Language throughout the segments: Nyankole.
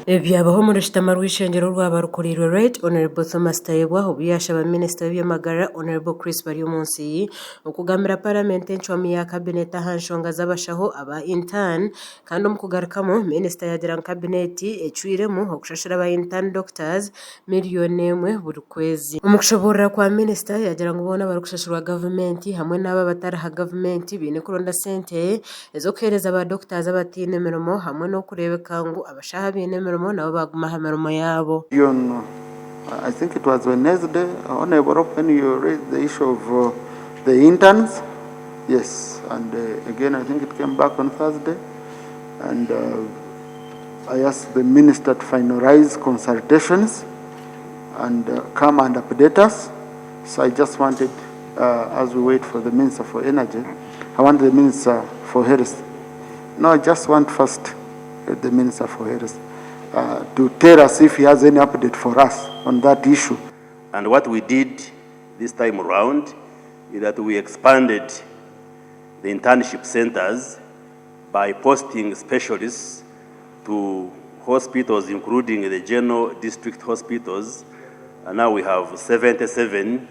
Ebi byabaho omu rushutama rw'eishengyero orwaba rukuriirwe Right Honourable Thomas Tayebwa obu yaashaba Minisita w'eby'amagara Honourable Chris Baryomunsi okugambira Paramenti encwamu ya Kabineti aha nshonga z'abashaho aba intern kandi omu kugarukamu Minisita yaagira ngu Kabineti ecwiremu okushashura aba intern doctors miriyoni emwe buri kwezi. Omu kushoboorora kwa Minisita yaagira ngu boona abarikushashurwa gavumenti hamwe n'abo abatari aha gavumenti baine kuronda sente ez'okuheereza ba doctors abataine mirimo hamwe n'okureebeka ngu abashaho abaine emirimo nabo baaguma aha mirimo yaabo. On, I think it was Wednesday, Honourable Rob, when you raised the issue of uh, the interns, yes, and uh, again I think it came back on Thursday, and uh, I asked the minister to finalize consultations and uh, come and update us. So I just wanted, uh, as we wait for the Minister for Energy, I want the Minister for Health. No, I just want first uh, the Minister for Health uh, to tell us if he has any update for us on that issue. And what we did this time around is that we expanded the internship centers by posting specialists to hospitals, including the general district hospitals. And now we have 77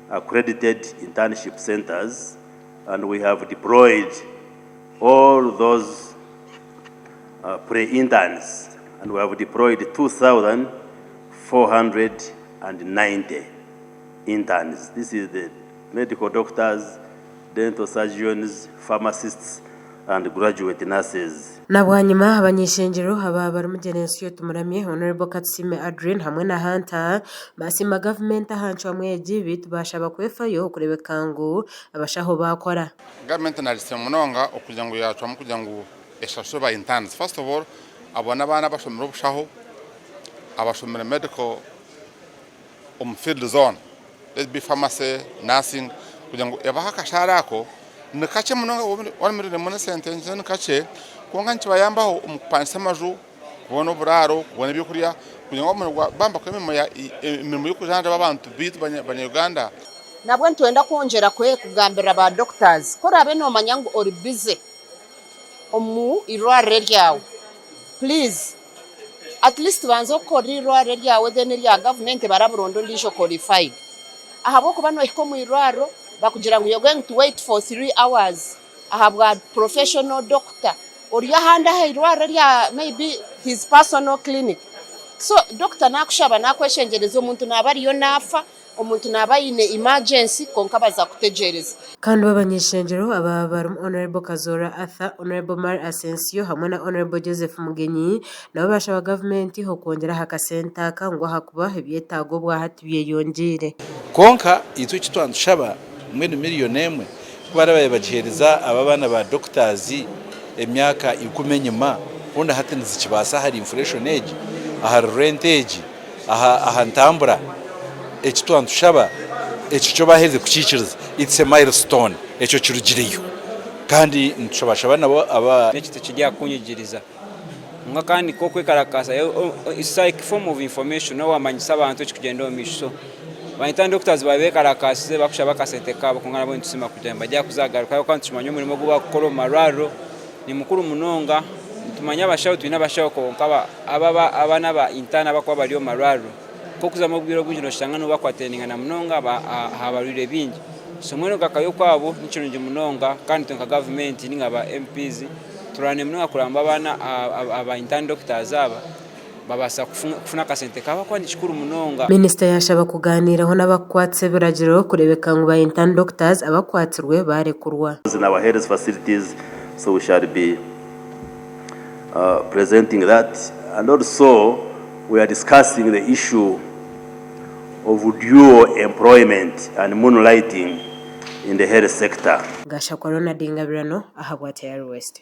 accredited internship centers, and we have deployed all those pre-interns, and we have deployed 2,490 interns. This is the medical doctors, dental surgeons, pharmacists, and graduate nurses. Na bwanyima abany'ishengyero aba barimu Genensio Tumuramye, Hon. Katusime Adrine hamwe na Hunter baasiima gavumenti aha ncwamu egi beitu baashaba kwefayo okureebeka ngu abashaho baakora. Gavumenti nagisiima munonga okugira ngu yacwamu kugira ngu eshashure ba interns. First of all abo n'abaana abashomire obushaho, abashomire medical omu field zoona let it be pharmacy, nursing kugira ngu ebahe akashaara ako ni kakye munonga one million n'esente nkye ni kakye kwonka nikibayambaho omu kupangisa amaju, kubona oburaaro, kubona ebyokurya kugira ngu baba nibakora emirimo y'okujanjaba abantu beitu abanya Uganda. Nabwo nitwenda kwongyera kugambira ba doctors ku oraabe noomanya ngu ori busy omu irwariro eryawe please at least banza okukora eirwariro eryawe then erya gavumenti baraburonda ondiijo qualified ahabw'okuba noohika omu irwariro bakugira ngu you're going to wait for 3 hours ahabwa professional doctor ori ahandi aha irwariro erya maybe his personal clinic so doctor naakushaba naakweshengyereza omuntu naaba ariyo naafa Omuntu naaba aine emergency kwonka baza kutegyereza. Kandi bo abany'ishengyero aba barimu Honourable Kazoora Arthur, Honourable Mary Asensio hamwe na Honourable Joseph Mugenyi nabo bashaba gavumenti okwongyera aha kasente aka ngu ahakuba ebyetaago obwahati byeyongyeire. Kwonka itwe eki twanitushaba mbwenu miriyoni emwe ku barabaire bagiheereza aba abaana ba doctors emyaka ikumi enyima hoona hati nizikibaasa ahari inflation egi, ahari rent egi, aha ntambura eki twanitushaba ekyo kyo baaherize kukiikiriza it's a milestone ekyo kirugireyo kandi nitushabashaba nabo aba. Eki tikiri aha kukunyigiriza kwonka kandi nk'okwekarakaasa it's like form of information waaba wamanyisa abantu ekirikugyenda omu maisho so ba intern doctors baaba bekarakaasize bakushaba akasente kaabo kwonka nabwo nitusiima kugira ngu nibaija kuzagaruka ahabw'okuba nitukimanya omurimo ogu barikukora omu marwariro ni mukuru munonga. Nitumanya abashaho twine abashaho kwonka aba aba n'aba intern abarikuba bari omu marwariro nk'okuzamu obwire obwingi noshanga nibo barikuatendinga na munonga aha barwaire baingi so mbwenu okugakayo kwabo nikirungi munonga kandi itwe nka gavumenti ninga ba MPs turwane munonga kureba ngu abaana aba intern doctors aba babaasa kufuna akasente kaabo ahabw'okuba nikikuru munonga. Minisita yaashaba kugaaniiraho n'abakukwatisa ebiragiro kureebeka ngu ba intern doctors abakwatsirwe baarekurwa. In our health facilities so we shall be presenting that and also we are discussing the issue of dual employment and moonlighting in the health sector. Gashakwa Ronald Ngabirano ahabwa Tayari West.